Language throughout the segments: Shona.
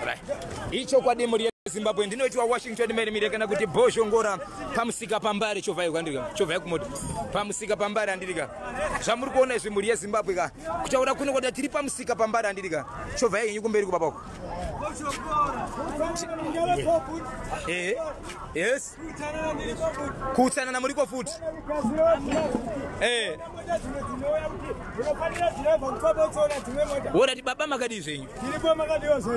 Right. Ichokwadi mhuri yeZimbabwe, ndinoitwa Washington Merimire kana kuti Bhozhongora pamusika paMbare, chovhai kwandirika, chovhai kumota pamusika paMbare andirika. Zvamuri kuona izvi mhuri yeZimbabwe ka, kutaura kuno kwati tiri pamusika paMbare andirika. Chovhai henyu kumberi kubabako. Yes. Kutsanana muriko futi. Worati baba makadii zvenyu?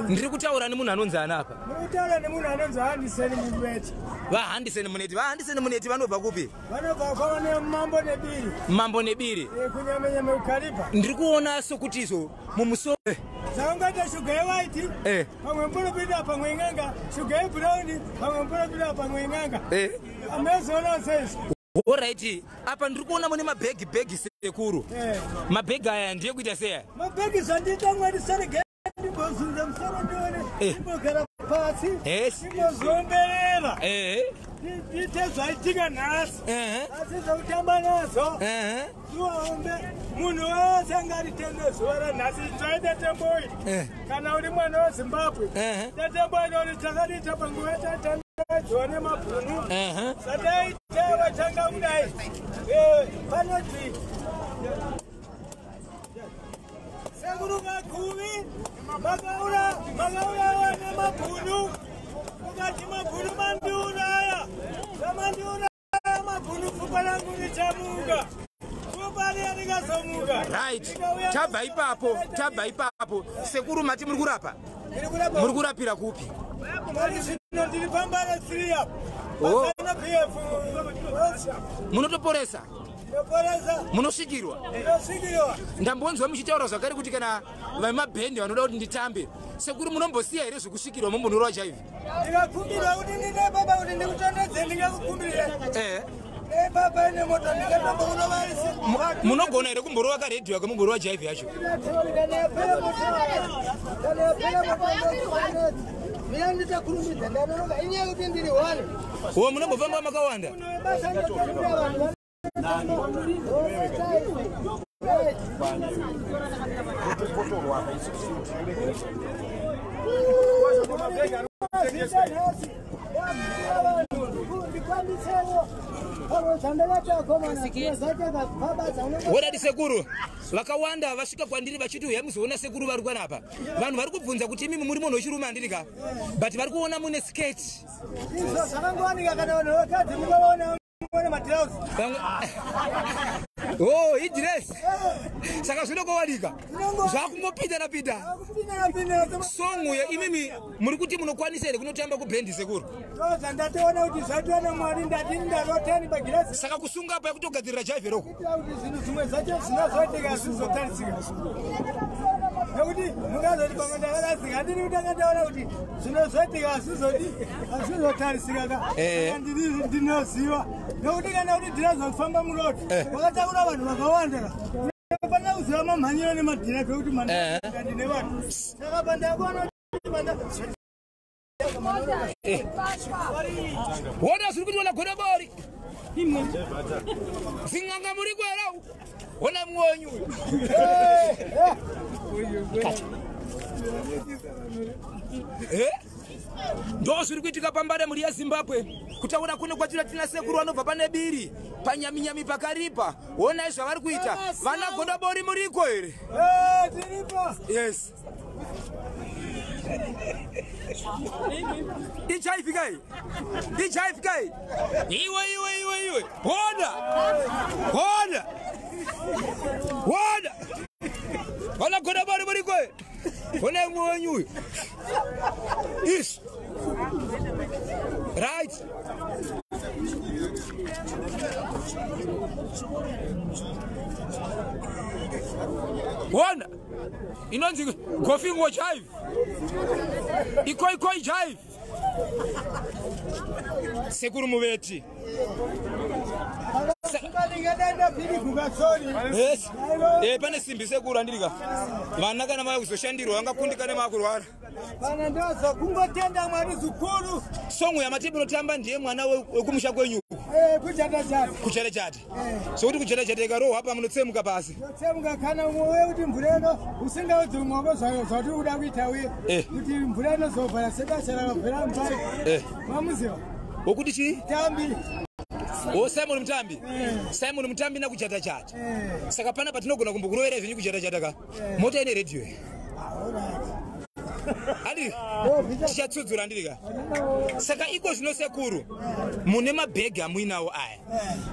Ndiri kutaura nemunhu anonzi ana apa. Murikutaura nemunhu anonzi Handiseni Muneti. VaHandiseni Muneti, VaHandiseni Muneti vanobva kupi? Vanobva kwa Mambo Nebiri. Mambo Nebiri. Kunyamenyame Ukaripa. Ndiri kuona sokuti izvo mumusoro. Zvaungaita shuga yewaiti. Pamwe mupolopita pamwe ing'anga, shuga yebrown pamwe mupolopita pamwe ing'anga. Amezoona sei? Alright, apa ndiri kuona mune mabhegi bhegi sekuru. Mabhegi aya ndiye kuita sei aya? Mabhegi zvandiita mwari sarege ndimbozunza musoro ndione, ndimbogara pasi, ndimbozomberera. Ndiite zvaitika nhasi. Asi zvekutamba nazvo. Zuva hombe munhu wese angaritende zuva ranhasi. Zvaita temboi. Kana uri mwana weZimbabwe. Tetemboi nori takadiita panguva yatatandadziwa nemabhunu. Zvataita vatanga kudai. Panoti sekuru kakuvi makaurawa nemabhunu. Mukati mabhunu mandiuraya. Zvamandiuraya mabhunu pfupa rangu richamuka. Right. Tabva ipapo, tabva ipapo. Sekuru mati muri kurapa? Muri kurapira kupi? Ndiri paMbare 3 apo. Munotoporesa? Munosvikirwa? Ndambonzwa muchitaura zvakare kuti kana vemabhendi vanoda kuti nditambe. Sekuru munombosiya here zvekusvikirwa mumbonorwa chaizvo? Ndikakumbirwa kuti ndine baba kuti ndikutondedze ndingakukumbirira. Munogona here kumborova karedhiyo yako mumborova jive yacho? Wo munombofamba makawanda? Worati sekuru vakawanda vasvika kwandiri vachiti uyai muzoona sekuru vari kwanapa. Vanhu vari kubvunza kuti imimi muri munhu wechirume handiri ka, but vari kuona mune skirt. Izvo zvakangowanika kana vanhu vakadzi mukaona mune matirauzi. Oh, idress. Saka zvinokowanika. Zvakungopinda napinda. Songu ya imimi muri kuti munokwanisa here kunotamba kubhendi sekuru? Ndatoona kuti zvaitwa naMwari ndati ndarotani pagirasi. Saka kusunga apa yakutogadzirira jive roko. Kuti zvinhu zvimwe zvacho zvinozoitika zvizotarisika. Nekuti mungazoti pamwe ndakarasika, handini kutanga ndaona kuti zvinozoitika hazvizotarisika ka. Ndinoziva. Nekuti kana kuti ndinozofamba muroad, wakatakura vanhu vakawanda ka. Unofanira kuziva mamhanyiro nemadhira ekuti ndine vanhu. Saka pandakuona kuti Wona zviri kuitwa naGodobori. Zing'anga muri kwera. Wona mumwe wenyu uyu. Ndo zviri kuitika paMbare mhuri yeZimbabwe. Kutaura kuno kwatira tina sekuru vanobva pane biri, panyaminyami pakaripa. Wonai zvavari kuita. Vana Godobori muriko here? Tiripo. Yes. Ichaifika iyi. Ichaifika iyi. Iwe iwe iwe iwe. Hoda. Hoda. Hoda. Vana Godobori muriko here? Wonai mumwe wenyu uyu. Ish. Right. Wona. Inonzi gofingo jive. Ikoi koi jive. Sekuru muveti. Yes. Pane simbi sekuru andirika. Vana kana vaya kuzoshandirwa vangakundikane makurwara. Pana ndozo kungotenda Mwari zukuru. Songo yamatibi notamba ndiye mwana wekumusha kwenyu. Kujata chata. Kuchata chata. Sokuti kujata chata ikarohwa apa munotsemuka pasi. Tsemuka kana umwe wekuti mvura ino usingaudzi umwako zvayo zvatiri kuda kuita uye kuti mvura inozovhara sebasa rakabvira mupari. Mamuziva? Wokuti chii? Mutambi. O Simon Mutambi. Simon Mutambi nakujata chata. Saka pana patinogona kumbokurovera zvenyu kujata chata ka. Mota ine radio. Andi tichatsudzura ndirika. Saka iko zvino sekuru mune mabhegi amuinawo aya.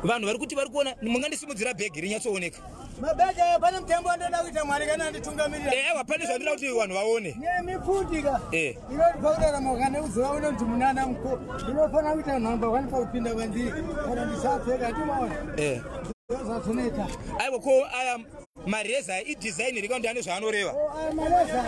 Vanhu vari kuti vari kuona mungandisimudzira bhegi rinyatsooneka. Mabhegi aya pane mutambo wandoda kuita Mwari kana anditungamirira. Aiwa pane zvandinoda kuti vanhu vaone. Nemipfuti ka. Inoti pakurarama kana uziva unoti munana muko. Ndinofanira kuita nhamba kwani pakupinda kwandiri. Kana ndisapfeka ndimaona. Zvazvinoita. Aiwa ko aya mareza idesign iri kandi ane zvaanoreva. Aya mareza.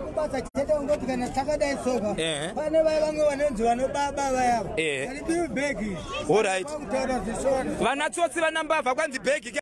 Kubata chete ungoti kana takadai soka. Pane vaya vamwe vanonzi vanobaba vayavo. Ari bhegi. All right. Kutaura zvishona. Vana tsotsi vana mbavha kwanzi bhegi.